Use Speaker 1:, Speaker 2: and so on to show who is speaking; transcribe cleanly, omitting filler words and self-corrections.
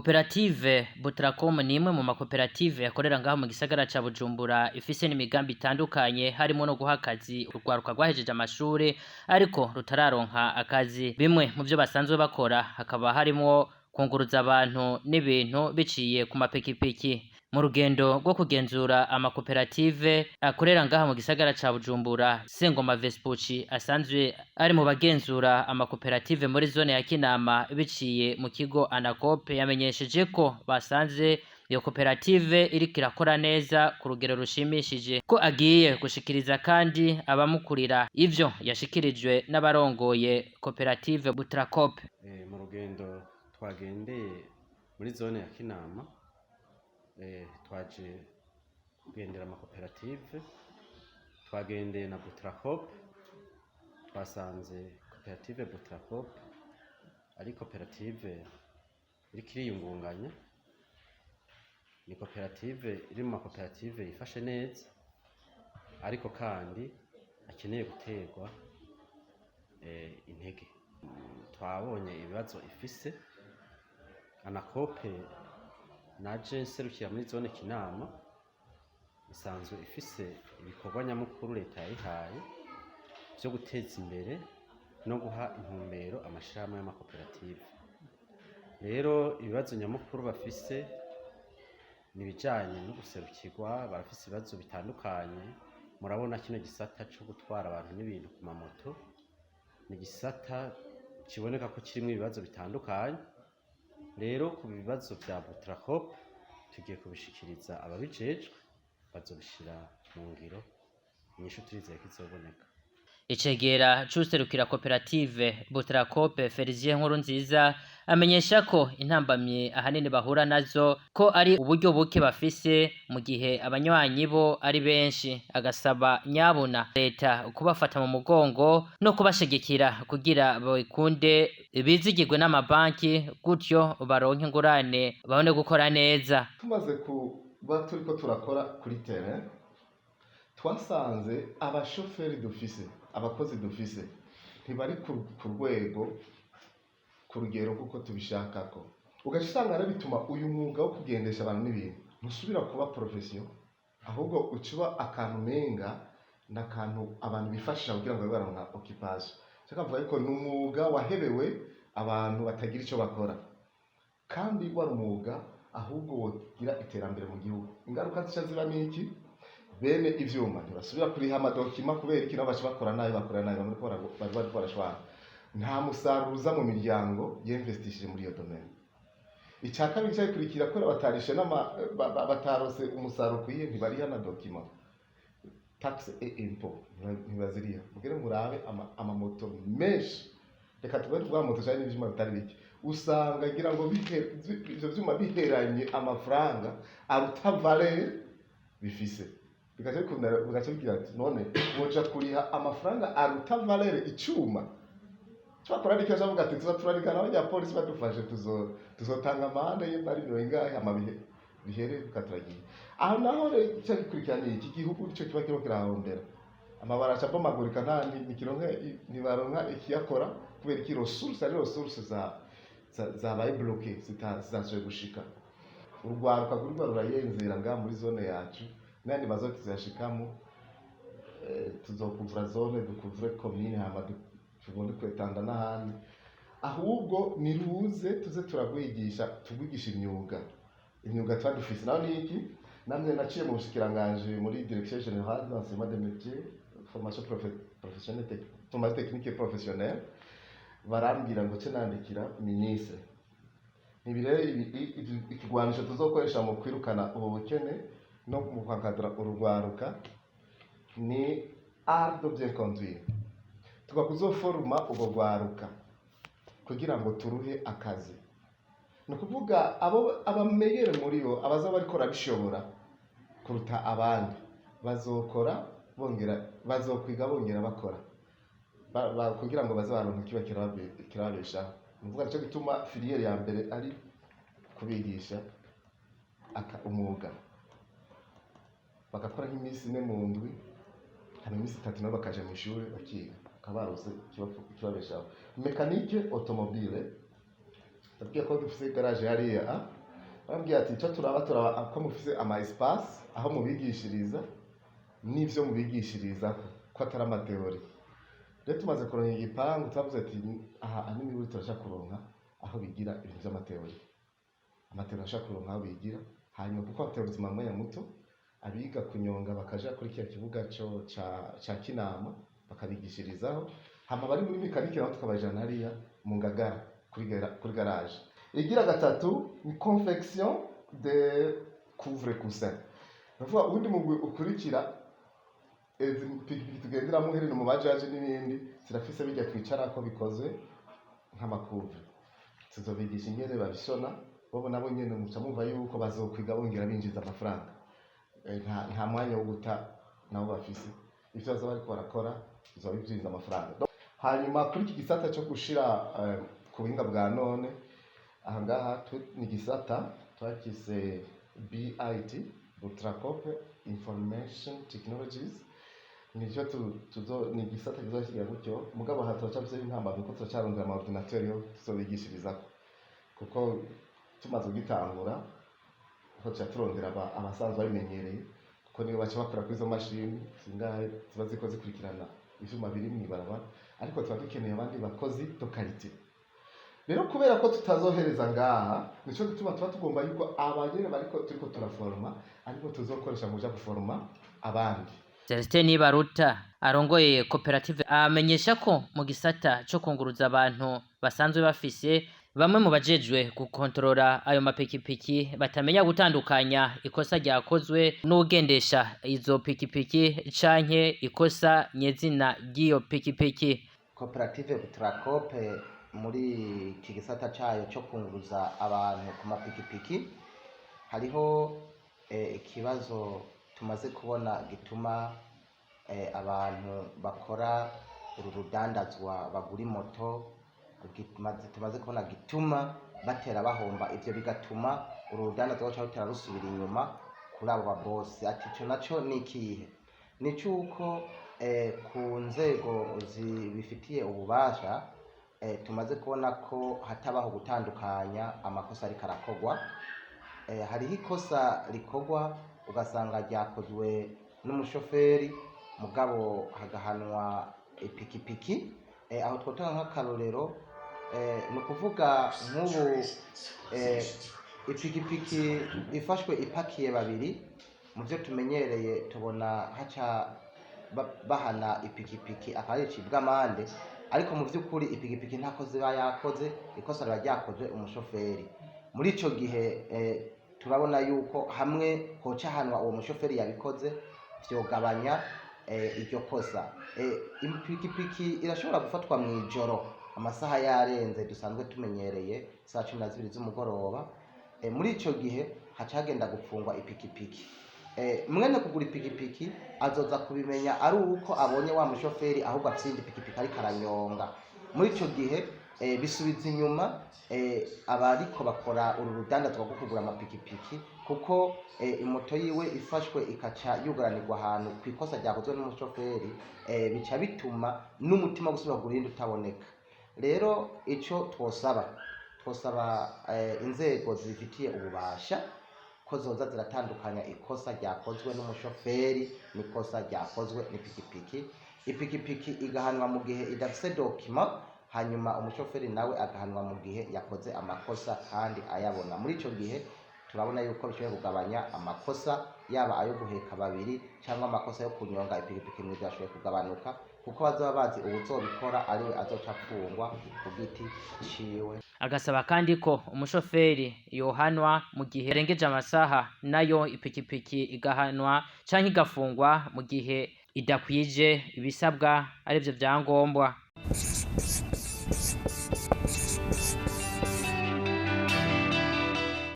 Speaker 1: Koperative Butracom ni imwe mu makoperative yakorera ngaho mu gisagara ca Bujumbura, ifise n'imigambi itandukanye, harimo no guha akazi urwaruka rwahejeje amashure ariko rutararonka akazi. Bimwe mu vyo basanzwe bakora hakaba harimwo kunguruza abantu n'ibintu biciye ku mapikipiki. Mu rugendo rwo kugenzura amakoperative akorera ngaha mu gisagara ca Bujumbura, Sengoma Vespucci asanzwe ari mu bagenzura amakoperative muri zone ya Kinama biciye mu kigo Anacope, yamenyesheje ko basanze iyo koperative iriko irakora neza ku rugero rushimishije, ko agiye gushikiriza kandi abamukurira ivyo yashikirijwe n'abarongoye koperative Butracope.
Speaker 2: Mu rugendo twagendeye muri zone ya Kinama, twaje kugendera amakoperative, twagendeye na Butracop. Twasanze koperative Butracop ari koperative iriko iriyungunganya, ni koperative iri mu makoperative yifashe neza, ariko kandi akeneye guterwa intege. Twabonye ibibazo ifise. Anakope naje nserukira muri zone Kinama isanzwe ifise ibikorwa nyamukuru leta yayihaye vyo guteza imbere no guha intumbero amashirahamwe y'amakoperative. Rero ibibazo nyamukuru bafise ni ibijanye no guserukirwa. Barafise ibibazo bitandukanye. Murabona kino gisata co gutwara abantu n'ibintu ku mamoto ni igisata kiboneka ko kirimwo ibibazo bitandukanye. Rero ku bibazo vya Butracop tugiye kubishikiriza ababijejwe, bazobishira mu ngiro, inyishu turizeye ko izoboneka.
Speaker 1: Icegera c'uwuserukira koperative Butracope, Felicien Nkurunziza, amenyesha ko intambamyi ahanini bahura nazo ko ari uburyo buke bafise mu gihe abanywanyi bo ari benshi, agasaba nyabuna leta kubafata mu mugongo no kubashigikira kugira bikunde bizigirwe n'amabanki, gutyo baronke ingurane babone gukora neza.
Speaker 3: Tumaze kuba turiko turakora kuri terrain, twasanze abashoferi dufise, abakozi dufise, ntibari ku rwego, ku rugero kuko tubishakako. Ugaca usanga rero bituma uyu mwuga wo kugendesha abantu n'ibintu ntusubira kuba profession, ahubwo uca uba akantu umenga ni akantu abantu bifashisha kugira ngo babe baronka occupation. Nshaka kuvuga yuko ni umwuga wahebewe abantu batagira ico bakora, kandi wari umwuga ahubwo wogira iterambere mu gihugu. Ingaruka zica ziba niki? Bene ivyuma ntibasubira kuriha ama documents. Kubera iki? Nabo baca bakora nabi, bakora nabi, bamwe bari bariko barashwana, nta musaruro uza mu miryango yinvestishije muri iyo domaine. Icya kabiri cyabikurikira, kubera batarishe batarose umusaruro ukwiye, ntibariha na document, taxe et impôt ntibaziriha. Mugere murabe amamoto menshi, reka tube tuvuga moto cyane n'ivyuma bitari bike, usanga ngira ngo ivyo vyuma biheranye amafaranga aruta valeur bifise. Bigaca bikunda, bigaca bigira ati: "None woja kuriha amafaranga aruta valeur icuma?" Twakora ariko avuga ati: "Tuza turarikana abanyapolisi badufashe, tuzotanga amande y'imari mirongo ingahe, hama bihere bikaturagiye aho." Naho rero icyo gikurikirana, iki gihugu nico kiba kiriko kirahombera. Amabara aca abomagurika, nta ntikironka, ntibaronka ikiyakora. Kubera iki? Ressource ari ressource zabaye bloqué, zitashoboye gushika. Urwaruka ruriko rurayenzera ngaha muri zone yacu n'ayandi mazone tuzayashikamo. Tuzokuvura zone, dukuvure commune, hama tubone kwetanda n'ahandi. Ahubwo niruze tuze turagwigisha, tugwigisha imyuga. Imyuga tuba dufise naho ni iki? Namwe naciye mu bushikiranganji, muri direction générale d'enseignement des métiers, formation professionnelle, formation technique et professionnelle, barambwira ngo ce nandikira ministre. Ibi rero ikigwanisho tuzokoresha mu kwirukana ubu bukene no mu kwakadra urugwaruka ni art de bien conduire. Tukakuzoforma ubwo rwaruka kugira ngo turuhe akazi, ni ukuvuga abo abameyere muri bo abaza bariko barabishobora kuruta abandi bazokora, bongera bazokwiga, bongera bakora kugira ngo baze baronke kiba kirababeshaho. Ni ukuvuga nico gituma filière ya mbere ari kubigisha umwuga, bagakora nk'iminsi 4 mu ndwi, hama iminsi 3 nabo bakaja mw'ishure bakiga, bakaba baronse ikibabeshaho. Mécanique automobile, ndabwiye ko dufise garage hariya. Barambwiye ati icyo turaba, turaba ko mufise ama espace aho mubigishiriza n'ivyo mubigishiriza, ko atari ama théories. Rero tumaze kuronka igipangu, twavuze ati aha n'imiburi turashaka kuronka aho bigira ibintu vy'ama théories. Ama théories ashaka kuronka aho bigira, hanyuma kuko batera ubuzima mwanya muto, abiga kunyonga bakaja kuri kiya kibuga co ca Kinama bakabigishirizaho, hama bari muri mécanique nabo tukabajana hariya mu Ngagara kuri garage. Igira gatatu ni confection de couvre coussin. Ndavuga uwundi mugwi ukurikira, izi pikipiki tugenderamo herino mu bajaji n'ibindi zirafise bijya twicarako bikozwe nk'ama couvre. Tuzobigisha ingene babishona bobo, nabo nyene muca mumva yuko bazokwiga bongera binjiza amafaranga. Nta mwanya wo guta nabo bafise, ivyo bazoba bariko barakora bizoba bivyinjiza amafaranga. Hanyuma kuri iki gisata cyo gushira ku buhinga bwa none, aha ngaha ni igisata twakise BIT, Butracope Information Technologies. Nicyo tuzo ni igisata kizoshyira gutyo, mugabo aha turacafise intambamyi ko turacarondera ama ordinateur yo tuzobigishirizako, kuko tumaze kugitangura ko tuca turondera abasanzwe babimenyereye, kuko nibo baca bakora kuri izo mashini zingahe ziba ziko zikurikirana ivyuma biri mw'ibarabara. Ariko tuba dukeneye abandi bakozi de qualité. Rero kubera ko tutazohereza ngaha, nico gituma tuba tugomba yuko abanyene bariko turiko turaforoma ariko tuzokoresha mu kuja guforoma abandi.
Speaker 1: Celestin Nibaruta arongoye koperative amenyesha ko mu gisata co kunguruza abantu basanzwe bafise bamwe mu bajejwe gukontorora ayo mapikipiki batamenya gutandukanya ikosa ryakozwe n'ugendesha izo pikipiki canke ikosa nyezina ry'iyo pikipiki.
Speaker 4: Koperative Butracope muri iki gisata cayo cyo kunguruza abantu ku mapikipiki, hariho ikibazo tumaze kubona gituma abantu bakora uru rudandazwa bagura imoto, tumaze kubona gituma batera bahomba. Ivyo bigatuma uru rudandazwa ruca rutera rusubira inyuma kuri abo babosi. Ati ico naco ni ikihe? Ni c'uko ku nzego zibifitiye ububasha tumaze kubona ko hatabaho gutandukanya amakosa ariko arakorwa. Hariho ikosa rikorwa ugasanga ryakozwe n'umushoferi, mugabo hagahanwa ipikipiki. Aho twotanga nk'akarorero, ni ukuvuga nk'ubu ipikipiki ifashwe ipakiye babiri, mu byo tumenyereye tubona haca bahana ipikipiki akaba yicibwa amande, ariko mu by'ukuri ipikipiki ntako ziba yakoze, ikosa riba ryakozwe umushoferi. Muri ico gihe turabona yuko hamwe hoca hanwa uwo mushoferi yabikoze, vyogabanya iryo kosa. Ipikipiki irashobora gufatwa mw'ijoro amasaha yarenze, dusanzwe tumenyereye saa 12 z'umugoroba. Muri ico gihe haca hagenda gupfungwa ipikipiki. Mwene kugura ipikipiki azoza kubimenya ari uko abonye wa mushoferi ahubwo afise iyindi pikipiki ariko aranyonga. Muri ico gihe bisubiza inyuma abariko bakora uru rudandazwa rwo kugura amapikipiki, kuko imoto yiwe ifashwe ikaca yugaranirwa ahantu ku ikosa ryakozwe n'umushoferi, bica bituma n'umutima wo gusubira kugura iyindi utaboneka. Rero ico twosaba inzego zibifitiye ububasha ko zoza ziratandukanya ikosa ryakozwe n'umushoferi n'ikosa ryakozwe n'ipikipiki. Ipikipiki igahanwa mu gihe idafise document, hanyuma umushoferi nawe agahanwa mu gihe yakoze amakosa kandi ayabona. Muri ico gihe turabona yuko bishoboye kugabanya amakosa, yaba ayo guheka babiri cyangwa amakosa yo kunyonga ipikipiki mw'ijoro, ashoboye kugabanuka kuko bazoba bazi uwuzobikora ariwe azoca afungwa ku giti ciwe.
Speaker 1: Agasaba kandi ko umushoferi yohanwa mu gihe yarengeje amasaha, nayo ipikipiki igahanwa canke igafungwa mu gihe idakwije ibisabwa, arivyo vyangombwa.